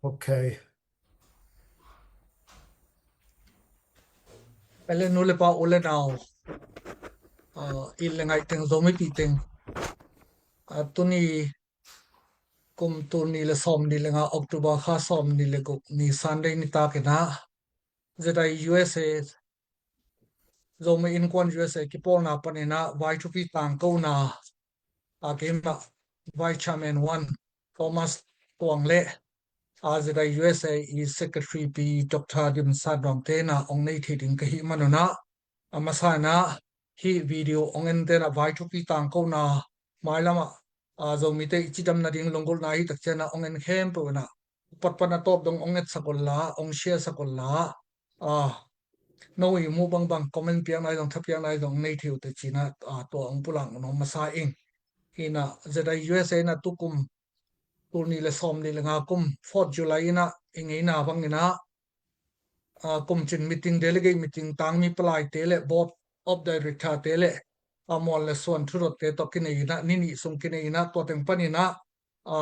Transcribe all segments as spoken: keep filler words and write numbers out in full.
Okay. Ele nu le pa u le nau, ah, i le ngai teng Zomi pi teng, ah, tuni kum tul nih le sawm nih le nga October kha sawm nih le guk ni Sunday ni takin ah Z I U S A Zomi Innkuan U S A kipawlna panin ah vaithupi tangkona a keima Vice Chairman one Thomas Tuang le a Z I U S A i Secretary pi Doctor Dim San Nuam te na ong nei thei ding ka hih manun ah a masa in ah hih video ong en te na vaithupi tangkona mailam ah a Zomite i cidam nading lunggulhna hi takcian ah ong en khempeuh in ah upat pan a tawp dong ong etsak un la, ong share sak un la, a no i mu bangbang comment piak nai zong, tha piak nai zong nei thei uh te ci in ah, a, tua ong pulak nong masa ing. Hi in ah Z I U S A in ah tukum tul nih le sawm nih le nga kum fourth July in ah i ngeina bangin ah, a, kum cin meeting, delegate meeting, tangmi palai te le board of director te le a mual le suan thudot te tawh kinei in ah ni nih sung kinei in ah tua teng panin ah, a,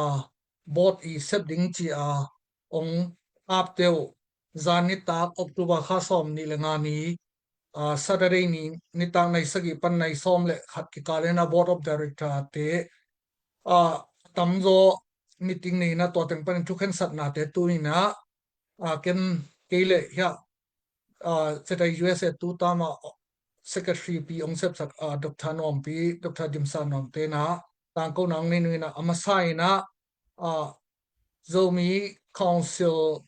board i sep ding ci a ong ap te uh. Zan nitak October kha sawm nih le nga ni, a, Saturday ni, nitak nai sagih pan nai sawm le khat kikal in ah board of director te, a, tamzaw meeting nei in ah tua teng panin thukhensatnate tu in ah, a, ken kei le hiah, a, Z I U S A tu tama Secretary pi ong sepsak, a, Doctor Nuam pi, Doctor Dim San Nuam te na tangkona ong nei nung in ah a masa in ah, a, Zomi Council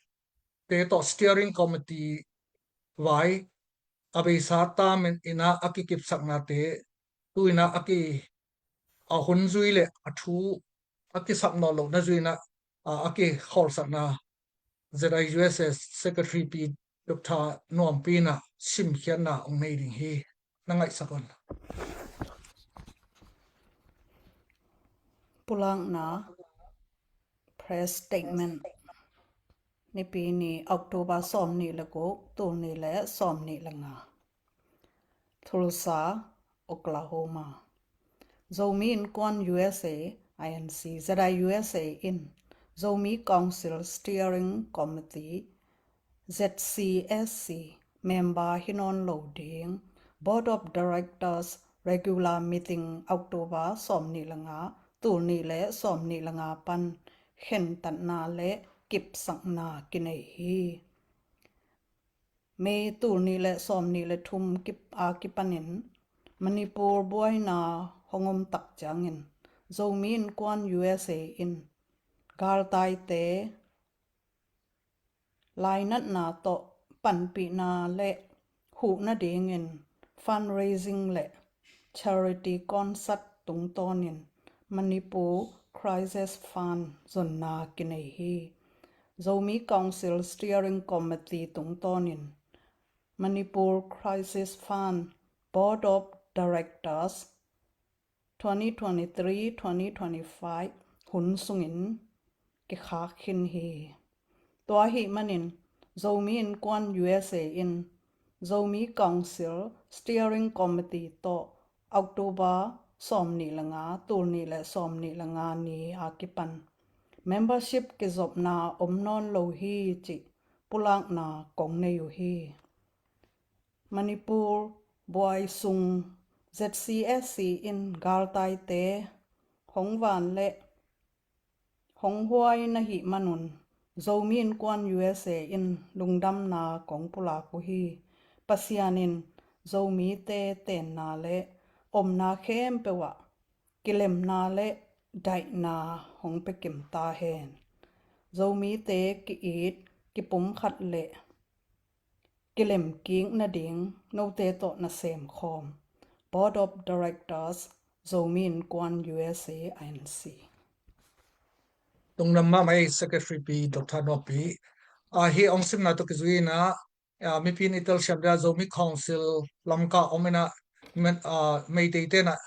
te tawh Steering Committee vai a beisa tamin in ah a kikipsaknate tu in ah a ki, a hun zui le a thu a kisap nawn lohna zui in ah, a, a kikholhsakna Z I U S A Secretary pi Doctor Nuam pi in ah simkhiatna ong nei ding hi. Na ngaihsak un. Pulakna, press statement. Nipi ni, October sawm nih le guk, tul nih le sawm nih le nga. Tulsa, Oklahoma. Zomi Innkuan U S A, I N C, Z I U S A in Zomi Council Steering Committee, Z C S C, member hi nawn lo ding Board of Directors regular meeting October sawm nih le nga, tul nih le sawm nih le nga pan khentatna le kipsakna kinei hi. May tul nih le sawm nih le thum kip a kipanin Manipur buaina hong om tak ciangin Zomi Innkuan U S A in galtaite lainatna tawh panpihna le huh nadingin fundraising le charity concert tungtawnin Manipur Crisis Fund zonna kinei hi. Zomi Council Steering Committee tungtawnin Manipur Crisis Fund Board of Directors twenty twenty-three twenty twenty-five hun sungin kikhak khin hi. Tua ahih manin Zomi Innkuan U S A in Zomi Council Steering Committee tawh October sawm nih le nga, tul nih le sawm nih le nga ni a kipan membership kizopna om nawn lo hi cih pulakna kong nei uh hi. Manipur buai sung Z C S C in galtaite hong van le hong huai na hih manun Zomi Innkuan U S A in lungdamna kong pulak uh hi. Pasian in Zomite tenna le omna khempeuh ah kilemna le daihna hong pia kim ta hen. Zomite ki-it, kipumkhat le kilemkik nading note tawh na semkhawm. Board of Directors, Zomi Innkuan U S A I N C. Lungdam mahmah ei Secretary pi Doctor Nuam pi. Ah, hih ong simna tawh kizui in ah, ah, mipi in i telsiam dia Zomi Council Lamka om in ah, men, ah, Meitei te in ah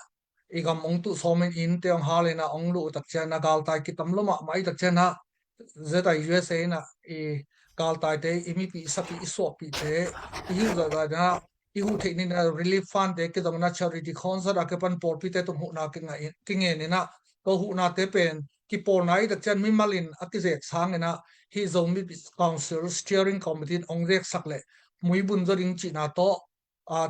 i gam ong tuh sawmin, innte ong hal in ah ong luh uh tak ciang ah galtai kitam lua mahmah i tak ciang ah Z I U S A in ah i galtaite, i mipi, i sapi, i suahpihte i huh zahzah in ah, i huh theih ni in ah relief fund te kizom in ah charity concert a kipan pawlpite tung huhna kinga in, kingen in ah, tua huhnate pen kipawlna i tak ciang mimal in a kizek sang in ah hih Zomi Council Steering Committee in ong reksak le muibun zaw ding cihna tawh, a,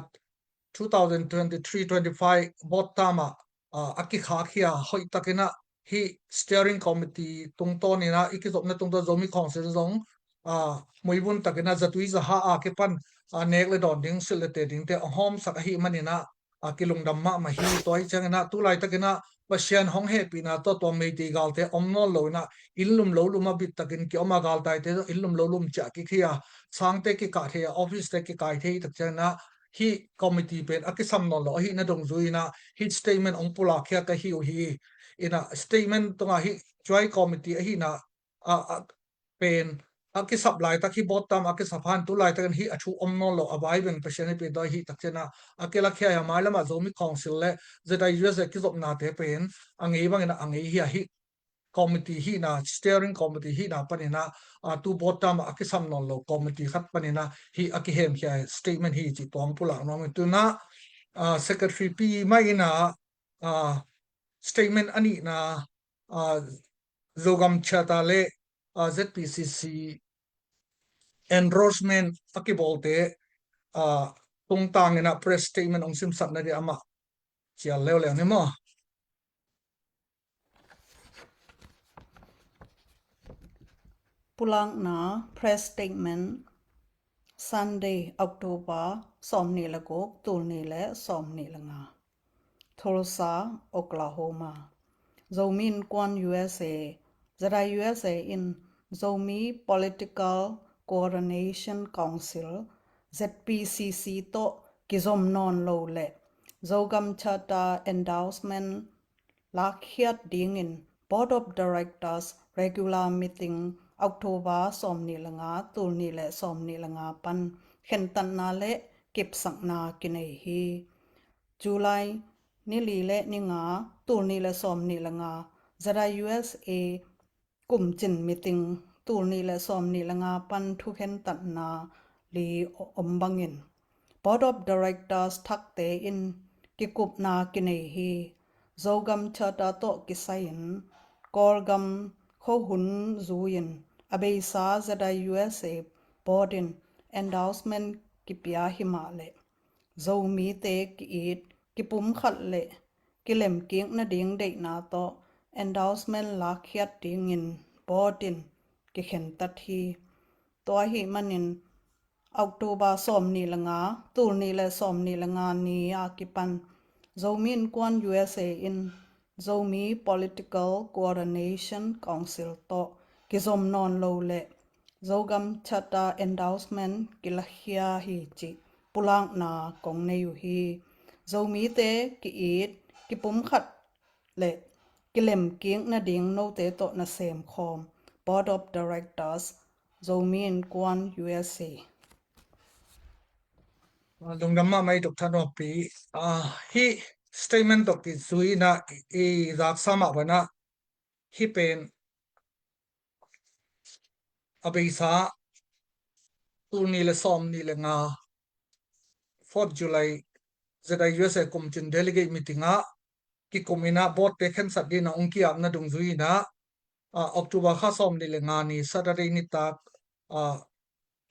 two thousand twenty-three twenty-five vote term ah, a, a kikhak hi a, hoihtakin ah hih Steering Committee tungtawnin ah i kizopna tungtawn Zomi Council zong, a, muibun takin ah zatui zaha a kipan, a, nek le dawn ding, silh le te dingte ong hawmsak ahih manin ah, a, kilungdam mahmah hi. Tua ahih ciangin ah tu laitakin ah Pasian hong hehpihna tawh tua Meitei galte om nawn lo in ah, inn lum lo lum a bit takin kiom a, galtaite zong inn lum lo lum ciah kik hi a, sangte kikah thei a, office te kikai thei tak ciangin ah hih committee pen a kisam nawn lo ahihna dungzui in ah hih statement ong pulak khia ka hi uh hi. In ah statement tungah hih joint committee ahihna, a, a, pen a kisap laitak, hih vote term a kisap hang tu laitakin hih a thu om nawn lo, a vai beng Pasian hehpih tawh ahih tak ciangin ah a kilakhia hi a, mailam ah Zomi Council le Z I U S A kizopnate pen a ngei bangin ah a ngei hi a, hih committee hihna, steering committee hihna panin ah, a, tu vote term ah a kisam nawn lo committee khat panin ah hih a kihemkhia statement hi cih tua ong pulak nuam ing. Tu in ah, a, Secretary Pi Mai in ah, a, statement a nihna, a, Zogam Charter le, a, Z P C C endorsement a kibawlte, a, tungtangin ah press statement ong simsak nading amah cial leuleu ni maw? Pulakna press statement, Sunday, October sawmnih le guk, tul nih le sawmnih le nga. Tulsa, Oklahoma. Zomi Innkuan U S A, Z I U S A in Zomi Political Coordination Council, Z P C C tawh kizom nawn lo le Zogam Charter endorsement lakkhiat dingin Board of Directors regular meeting October sawmnih le nga, tul nih le sawmnih le nga pan khentatna le kipsakna kinei hi. July ni li le ni nga, tul nih le sawmnih le nga, Z I U S A kumcin meeting, tul nih le sawmnih le nga pan thukhentatna li om bangin Board of Directors thakte in kikupna kinei hi. Zogam Charter tawh kisai-in Kawlgam khuahun zui-in a beisa Z I U S A Board in endorsement kipia hi mah leh Zomite ki-it, kipumkhat le kilemkik nading deihna tawh endorsement lakkhiat dingin Board in kikhentat hi. Tua ahih manin October sawmnih le nga, tul nih le sawmnih le nga ni a kipan Zomi Innkuan U S A in Zomi Political Coordination Council tawh kizom nawn lo le Zogam Charter endorsement kilakhia hi cih pulakna kong nei uh hi. Zomite ki-it, kipumkhat le kilemkik nading note tawh na semkhawm Board of Directors, Zomi Innkuan U S A. Lungdam mahmah i Doctor Nuampi. Ah, hih statement tawh kizui-in ah i, i zaksa mah bangin ah hih pen a beisa tul nih le sawmnih le nga, fourth July, Z I U S A kumcin delegate meeting ah kikum in ah board te khensat dingin ah ong ki-apna dungzui-in ah, ah, October kha sawmnih le nga ni Saturday nitak, ah,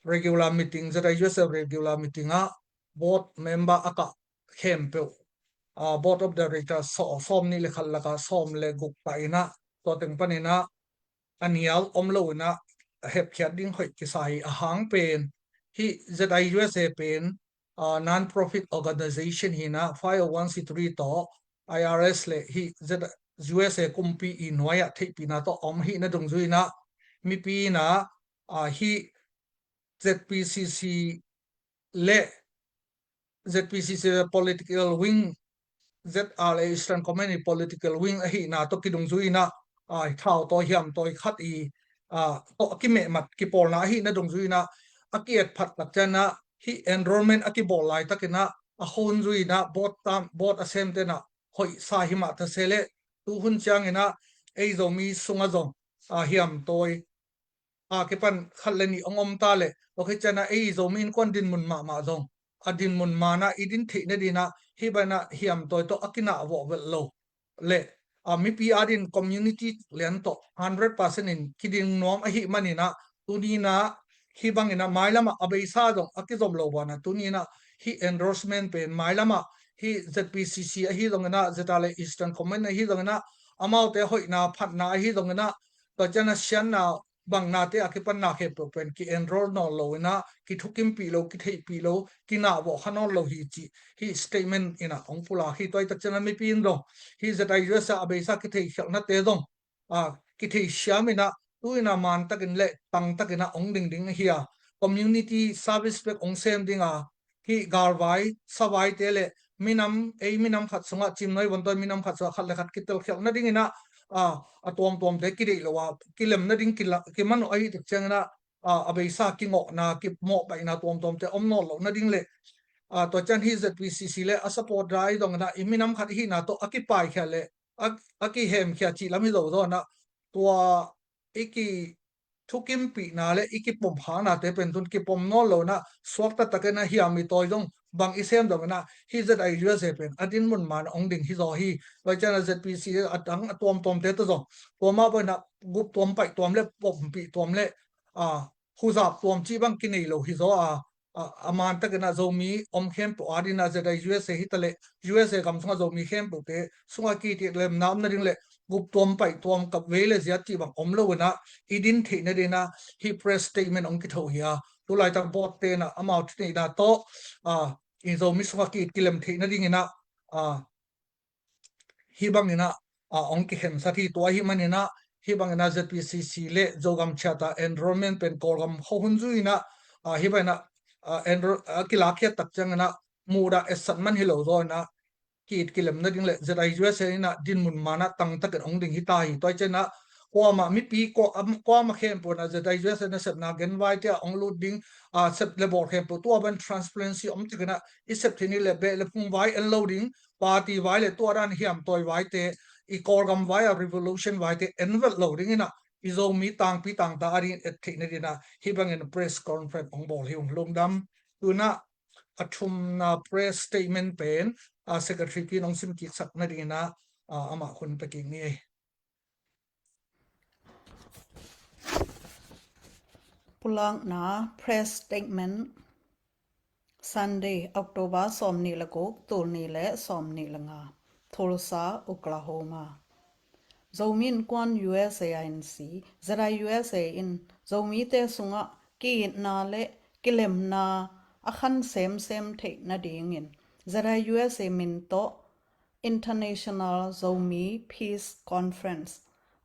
regular meeting, Z I U S A regular meeting ah board member a kah khempeuh, ah, Board of Directors sawm, sawmnih le khat lakah sawm le guk pah in ah, tua teng panin ah a nial om lo in ah a hepkhiat ding hoih kisa hi. A hang pen hih Z I U S A pen, ah, non-profit organization hi-in ah five oh one C three tawh I R S le hih Z, U S A kumpi i nuai-ah theihpihna tawh om ahihna dungzui-in ah mipi in ah, ah, hih Z P C C le Z P C C le political wing, Z R A Eastern Command i political wing ahihna tawh kidungzui-in ah, ah, thautawi hiamtawi khat i, ah, tawh a kimehmat kipawlna ahihna dungzui-in ah a ki-etphat tak ciangin ah hih enrollment a kibawl laitakin ah a hun zui-in ah board tam, board a semte in ah hoihsa hi mah ta se leh tu hun ciangin ah ei Zomi sungah zong, ah, hiamtawi a kipan khat le nih ong om ta leh, tua khit ciangin ah ei Zomi Innkuan dinmun mahmah zong a dinmun man ah i din theih nadingin ah hih bangin ah hiamtawi tawh a kinah vawh velh lo le a mipi adin community lian tawh hundred percent in kiding nuam ahih maninah tuninah hih banginah mailamah a beisa zong a kizom lo banah tuninah hih endorsement pen mailamah hih Z P C C ahi zonginah, zeta le Eastern Command ahi zonginah, amaute hoihna phatna ahi zonginah, tua cianah sianna bang nate a kipanna khempeuh pen ki-enroll nawn lo inah, kithukimpih lo, kitheihpih lo, kinahvawh kha nawn lo hi cih hih statement inah hong pulak hi. Tua hi tak cianah mipi in zong hih Z I U S A a beisa kitheikhialhnate zong a kithei siam inah tu inah mantakin le tangtakinah hong dingding ahi a, community service bek hong sem dinga, hih galvai savaite le minam, ei minam khat sungah, cimnoi vontawi minam khat sungah khat le khat kitelkhialh nadinginah a, a tuamtuamte kideih lo a, kilem nading kila, kiman uh ahi tak cianginah a, a beisa kingawhna, kimawhpaihna tuamtuamte om nawn lo nading le a, tua cian hih Z P C C le a supporter ahi zonginah i minam khat ihina tawh a kipaikhia le a, a kihemkhia cih lam hi zo zonginah tua i ki thukimpihna le i kipom khanate pen tun kipom nawn lo inah suakta takin a hiam i tawi zong bang i sem zonginah hih Z I U S A pen a dinmun man hong ding hi zaw hi. Tua cianah Z P C a tang a tuamtuamte tawh zong tua mah bang inah gup tuam paih tuam le pompih tuam le a huzap tuam cih bang kinei lo hi zaw a, a, a mantakinah Zomi om khempeuh adinah Z I U S A hi ta le U S A gam sungah Zomi khempeuhte sungah kikitlemna om nading le gup tuam paih tuam kap vei le ziat cih bang om lo inah i din theih nadinah hih press statement hong kitho hi a, tulaitak board tenah amau thuneihna tawh a, i Zomi sungah ki-it kilem theih nadinginah a, hih banginah a, hong kikhensat hi. Tua ahih maninah hih banginah Z P C C le Zogam Chiat a enrollment pen Kawlgam khuahun zui inah a, hih banginah a, enroll, a, kilakhiat tak cianginah muhdah etsat man hi lo zaw inah ki-it kilem nading le Z I U S A inah dinmun manah tangtakin hong ding hi ta hi. Tua hi cianah kuamah mipi kua, am, kuamah khempeuh inah Z I U S A nasepna genvaite ah hong lut ding a, sep le bawl khempeuh tua ban transparency om takinah i sep theih ni le beh le phung vai en lo ding, party vai le tua dan hiam tawi vaite, i Kawlgam vai a revolution vaite en velh lo dinginah i Zomi tangpi tangta adingin et theih nadinah hih bangin press conference hong bawl hi ung. Lungdam. Tunah a thumna press statement pen a, secretary pi in hong sim kiksak nadinginah a, amah hun pia kik ni. Pulakna press statement. Sunday, October sawmnih le guk, tul nih le sawmnih le nga. Tulsa, Oklahoma. Zomi Innkuan U S A I N C, Z I U S A in Zomite sungah ki-itna le kilemna a khan semsem theih nadingin Z I U S A min tawh International Zomi Peace Conference,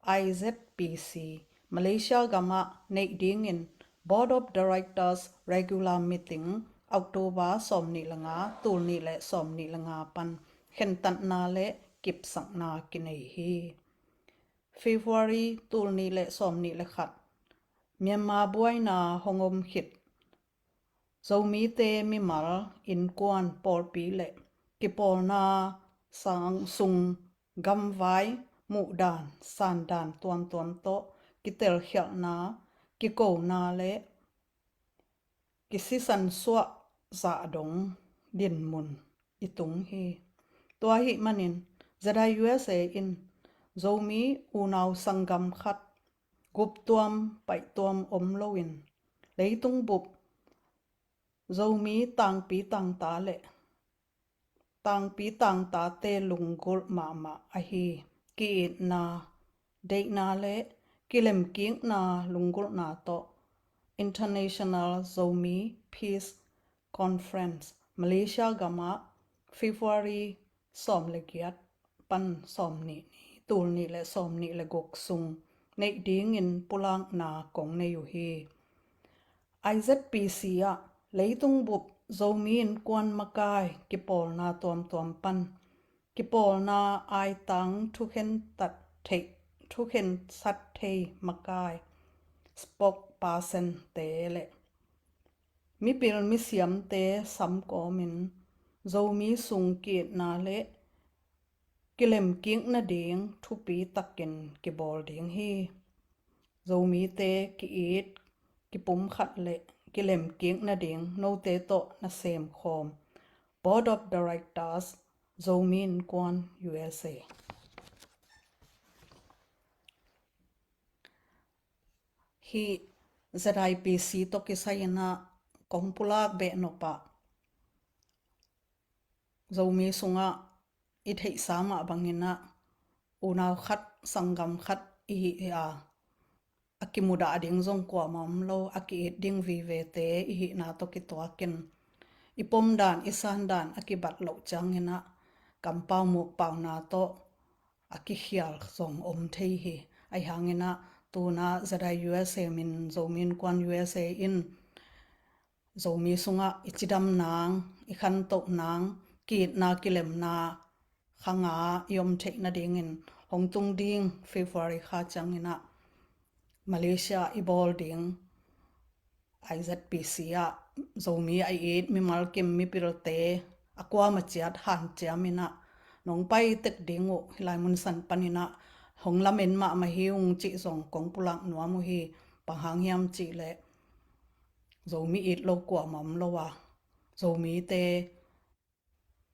I Z P C, Malaysia gamah neih dingin Board of Directors Regular Meeting, October sawmnih le nga, tul nih le sawmnih le nga pan khentatna le kipsakna kinei hi. February tul nih le sawmnih le khat, Myanmar buaina hong om khit Zomite mimal, innkuan, pawlpi le kipawlna sang sung gamvai muhdan sandan tuamtuam tawh kitelkhialhna, kikona le kisisan suah zah dong dinmun i tung hi. Tua ahih manin Z I U S A in Zomi unau sanggam khat guptuam paihtuam om loin leitung bup Zomi tangpi tangta le tangpi tangtate lunggulh mahmah ahi ki-itna, deihna le kilemkikna lunggulhna tawh International Zomi Peace Conference, Malaysia gamah February sawm le giat pan sawmnih ni, tul nih le sawmnih le guk sung neih dingin pulakna kong nei uh hi. I Z P C ah leitung bup Zomi innkuan makai kipawlna tuamtuam pan kipawlna aitang thukhen tat thei, thukhen sat thei makai, spokesperson te le mipil misiamte samkawmin Zomi sung ki-itna le kilemkik nading thupi takin kibawl ding hi. Zomite ki-it, kipumkhat le kilemkik nading note tawh na semkhawm Board of Directors, Zomi Innkuan U S A. Hih Z I P C tawh kisai inah kong pulak behnop ah Zomi sungah i theihsa mah bang inah unau khat, sanggam khat i hi a, a kimudah ding zong kuamah om lo, a ki-it ding vivete i hihna tawh kituakin i pomdan i sandan a kibat loh ciang inah kampau mukpauna tawh a kikhial zong om thei hi. Ahi hang inah tuna Z I U S A min Zomi Innkuan U S A in Zomi sungah i cidam nang, i khantoh nang, ki-itna kilemna khanga i om theih nadingin hong tung ding February kha ciang inah Malaysia i bawl ding I Z P C ah Zomi a it mimalkim mipilte a kuamah ciat hanciam inah nong pai tek ding uh, hih lai mun san pan inah hong lamen mahmah hi ung cih zong kong pulak nuam uh hi. Bang hang hiam cih leh Zomi it lo kuamah om lo a, Zomite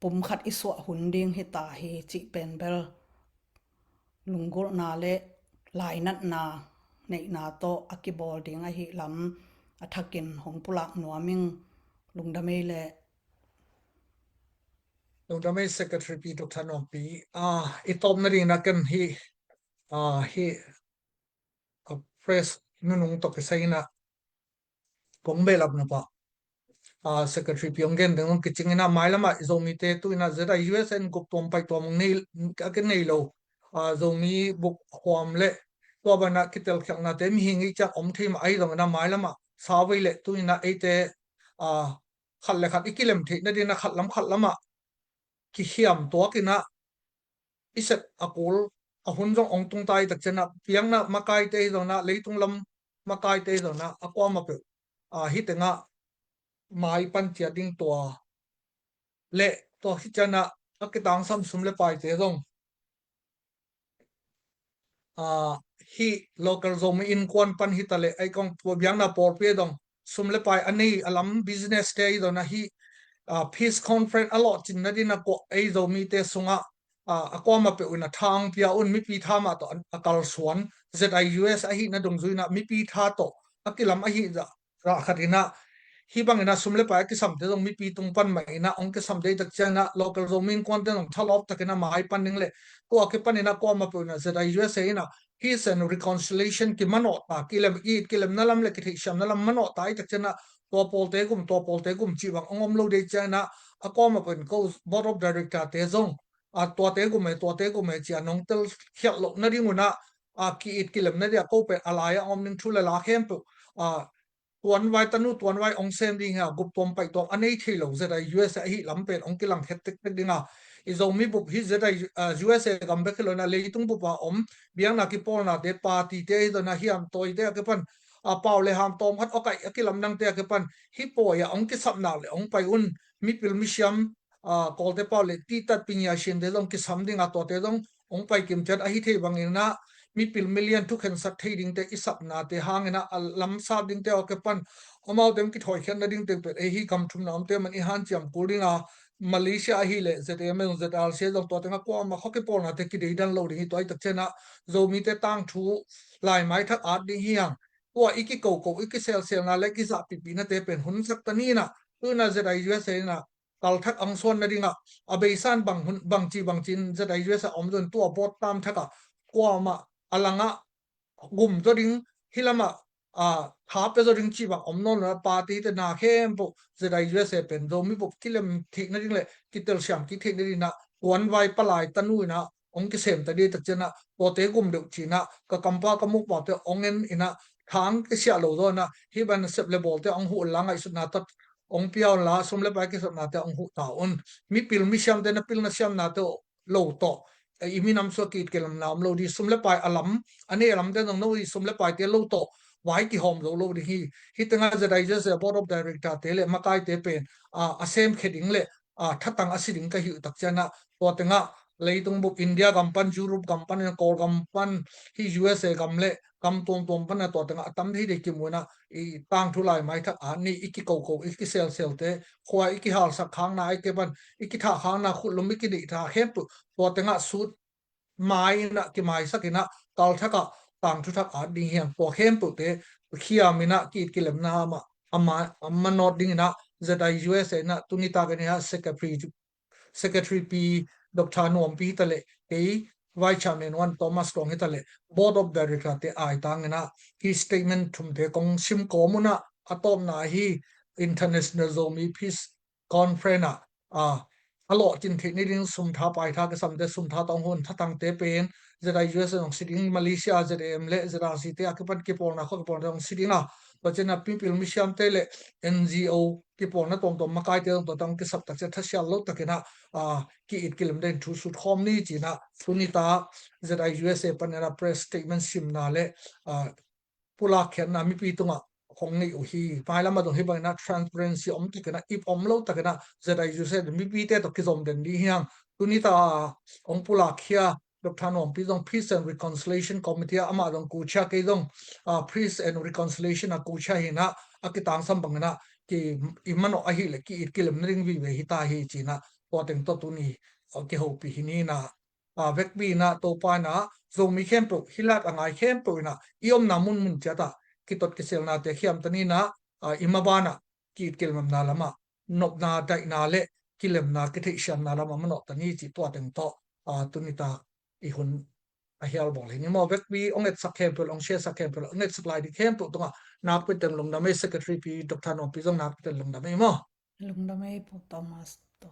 pumkhat i suah hun ding hi ta hi cih pen bel lunggulhna le lainatna neihna tawh a kibawl ding ahi lam a thakin hong pulak nuam ing. Lungdam ei le. Lungdam ei Secretary Pi Doctor Nuampi. Ah, i tawp nading na ken hi, ah, hi, ah, press nunung tawh kisai inah kong behlap nop ah, ah, Secretary Pi hong gen ding hong kicing inah mailam ah i Zomite tu inah Z I U S A in gup tuam paih tuam hong nei, a kinei lo, ah, Zomi bup huam le tua banah kitelkhialhnate mihing i ciang om thei mah ahi zong inah mailam ah sauvei le tu inah eite, ah, khat le khat i kilem theih nading inah khat lam khat lam ah kikhiam tuak inah i sep a kul a hun zong ong tung ta i tak ciangah biakna makaite hi zongah leitung lam makaite hi zongah a kuamah peuh, ah, hih tengah mai pan ciat ding tua le tua hi ciangah a kitangsam sum le paite zong, ah, hih local Zomi Innkuan pan hi ta le ei kong tua biakna pawlpi a dong sum le pai a nei a lam business te i zongah hih, ah, peace conference a lawhcin nading a kuah ei Zomite sungah, ah, a kuamah peuh in a tha ong pia un, mipi tha mah tawh a, a kalsuan Z I U S ahihna dungzui inah mipi tha tawh a kilam ahi zah rah khat inah hih bang inah sum le pai a kisamte zong mipi tung pan mah inah ong kisam dei tak ciang inah local Zomi Innkuante zong thalawp tak inah mai pan ding le tua kipan inah kuamah peuh inah Z I U S A inah peace and reconciliation kimanawh ta, kilem, i kilemna lam le kitheihsiamna lam manawh ta i tak ciangah tua pawlte gum, tua pawlte gum cih bang ong om lo dei ciangah a kuamah peuh in ko board of director te zong, a, tuate gum e, tuate gum e ci-a nong telkhialh loh nading unah, a, ki-it kilemna dia ko pen a lai-ah ong om ding thu le la khempeuh, a, tuanvai tanu tuanvai ong sem ding hi a, gup tuam paih tuam a nei thei lo Z I U S A ahi lam pen ong kilangkhet tektek ding a, i Zomi bup hi Z I, ah, U S A gam bek hi lo inah leitung bup a om biakna kipawlnate, party te hi zongah hiam tawite a kipan, a, pau le ham tawm khat awkaih a kilamdangte a kipan hih pawi ah ong kisapna le ong pai un, mipil misiam, ah, Kawlte pau le tihtat pingiaisiante zong kisam ding a, tuate zong ong pai kim ciat ahi thei bang inah mipil milian thukhensak thei dingte i sapnate hang inah a lamsat dingte a kipan amaute ong kithoikhiat nading teng pen ei hih gam thumna omte man i hanciam kul ding a, Malaysia ahih leh Z M L, Z R C zong tua tengah kuamah khawk kipawlnate kideidan lo ding hi. Tua i tak ciangah Zomite tangthu laimai thak at ding hi hang. Tua i kikoko, i kiselselna le kizahpipihnate pen hunsak ta ni inah tu inah Z I U S A inah kalthak ang suan nadingah a beisa in bang hun, bangci bangci in Z I U S A om zong tua board tam thakah kuamah a langah gum zaw ding, hih lamah, a, tha pia zaw ding cih bang om nawn lo a, party te na khempeuh Z I U S A pen Zomi bup kilem theih nading le kitelsiam kik theih nading inah tuanvai palai tanu inah ong kisem ta ding tak ciangah tuate gum deuh ci inah ka kampau ka mukpaute ong en inah thang kisiah lo zaw inah hih bang sep le bawlte ong huh unla, ngaihsutna tawh ong pia unla, sum le pai kisapnate ong huh ta un. Mipil misiamte na pilna siamnate lo tawh, eh, i minam sungah ki-it kilemna om lo ding, sum le pai a lam a nei a lamte zong no i sum le paite lo tawh vai kihawm zo lo ding hi. Hih tengah Z I U S A board of director te le makaite pen, a, a semkhia ding le, a, thatang a si ding ka hih uh tak ciangah tua tengah leitung bup India gam pan, Europe gam pan, Kawlgam pan, hih U S A gam le gam tuamtuam pan a tua tengah a tam thei dei kimu inah i tangthu laimai thak at ni, i kikoko, i kiselselte, khua i kihalsak khakna, a i ke pan i kithah khakna, khutlum i kineih tha khempeuh tua tengah sut mai inah kimaisak inah kalthakah tangthu thak at ding hi hang. Tua khempeuhte khiam in ah ki-it kilemna amah, amah, amah nawt ding in ah Z I U S A in ah tuni tak in ah Secretary, Secretary Pi Doctor Nuampi hi ta leh kei Vice Chairman Wan Thomas kong hi ta leh Board of Director te ai tang in ah hih statement thumte kong sim kawm un ah, a tawpna hi International Zomi Peace Conference ah, ah, a lawhcin theih ni ding sum tha pai tha kisamte, sum tha tawng hun thatangte pen Z I U S A in hong si ding, Malaysia Z A M le Z R C te a kipan kipawlna khua kipawlna hong si ding a, tua ciang a mipil misiamte le N G O kipawlna tuamtuam makaite tuamtuam tang kisap tak ciang thasial lo tak in ah, ah, ki-it kilem ding thu sut khawm ni ci in ah tuni tak Z I U S A pan in ah press statement simna le, ah, pulak khiatna mipi tungah hong nei uh hi. Mailam ah zong hih bang in ah transparency om tak in ah, ip om lo tak in ah Z I U S A in mipite tawh kizom den ding hi hang. Tuni tak hong pulak khia Doctor Nuampi zong Peace and Reconciliation Committee ah amah zong kuchia, kei zong, ah, Peace and Reconciliation ah kuchia hi in ah, a kitangsam bang in ah ki, i manawh ahih leh ki-it kilemna ding vive hi ta hi ci in ah tua teng tawh tuni, ah, kihopih hi ni in ah, ah, vekpi in ah Topa in ah Zomi khempeuh, hih lat a ngai khempeuh in ah i omna munmun ciat ah kitot kiselnate khiamta ni in ah, ah, i maban ah ki-it kilemna lam ah nopna daihna le kilemna kitheihsiamna lam ah manawhta ni cih tua teng tawh, ah, tuni tak i hun a hial bawl hi ni maw. Vekpi hong etsak khempeuh, hong share sak khempeuh, hong etsak lai ding khempeuh tungah nakpi takin lungdam ei. Secretary Pi Doctor Nuampi zong nakpi takin lungdam ei maw. Lungdam ei Pu Thomas tawh.